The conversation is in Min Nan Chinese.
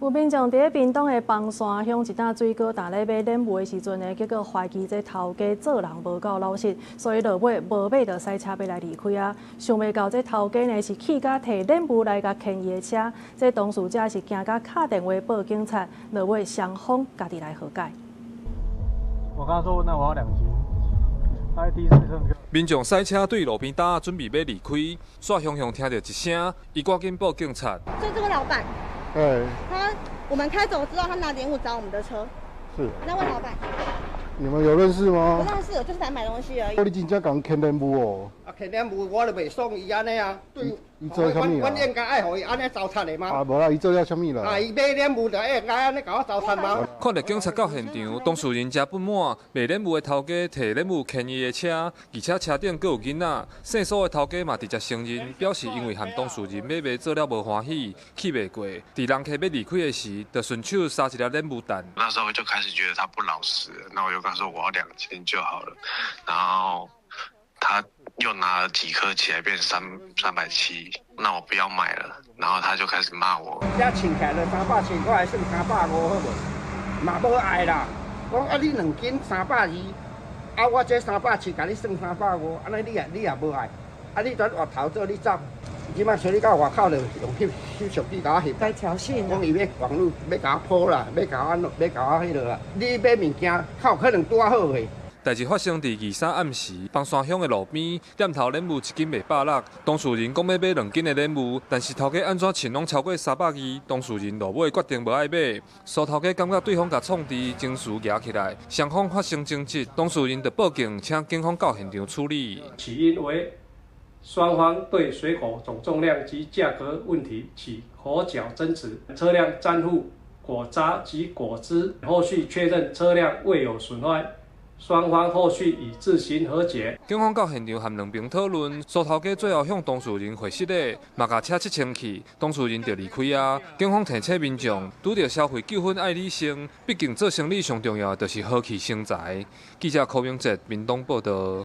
有民眾佇咧屏東的枋山鄉一擔水果擔咧買蓮霧的時陣呢，結果懷疑這頭家做人無夠老實，所以落尾無買就駛車欲來離開啊！想袂到這頭家呢是氣甲提蓮霧來共牽伊的車，這當事者是驚甲敲電話報警察，落尾雙方家己來和解。我剛說，那我要2斤。民眾駛車對路邊擔準備欲離開，煞雄雄聽著一聲，伊趕緊報警察。就這個老闆。對，他我們開走之後，他拿蓮霧砸我們的車。是。那位老闆。你們有認識嗎？不認識，就是來買東西而已。你真正共牽蓮霧哦？啊，牽蓮霧我就袂爽伊按呢啊。對。伊做啥物啊？阮應該愛予伊按呢糟蹋的嗎？啊，無啦，伊做了啥物啦？啊，伊買蓮霧就應該按呢共我糟蹋嗎？看著警察到現場，當事人誠不滿，賣蓮霧的頭家提蓮霧牽伊的車，而且車頂閣有囡仔。姓蘇的頭家嘛直接承認，表示因為和當事人買賣做了無歡喜，氣袂過，佇人客欲離開的時，就順手殺一粒蓮霧彈。那時候就開始覺得他不老實，那我就跟他說我要2斤就好了，然後他又拿了幾顆起來變370，那我不要買了，然後他就開始罵我。這稱起來370塊，還算350好無？嘛無愛啦，講啊你2斤320，啊我這370，共你算350，按呢你也無愛，啊你轉越頭做你走，這擺揣你到外口就用翕翕相機共我翕。該挑釁。講伊欲網路欲共我 po 啦，欲共我欲共我彼落啦，你買物件較有可能拄仔好的。代誌發生佇23暗時，枋山鄉的路邊，店頭蓮霧一斤賣160，當事人講欲買2斤的蓮霧，但是頭家按怎稱攏超過320，當事人落尾決定無愛買。蘇頭家感覺對方共創治，情緒激起來，雙方發生爭執，當事人就報警，請警方到現場處理。起因為雙方對水果總重量及價格問題起口角爭執，車輛沾附果渣及果汁，後續確認車輛未有損壞。雙方後續已自行和解。警方到現場和兩邊討論，蘇頭家最後向當事人會失禮，嘛共車漆清去，當事人就離開啊。警方提醒民眾，拄著消費糾紛愛理性，畢竟做生理上重要的就是和氣生財。記者柯明哲，屏東報導。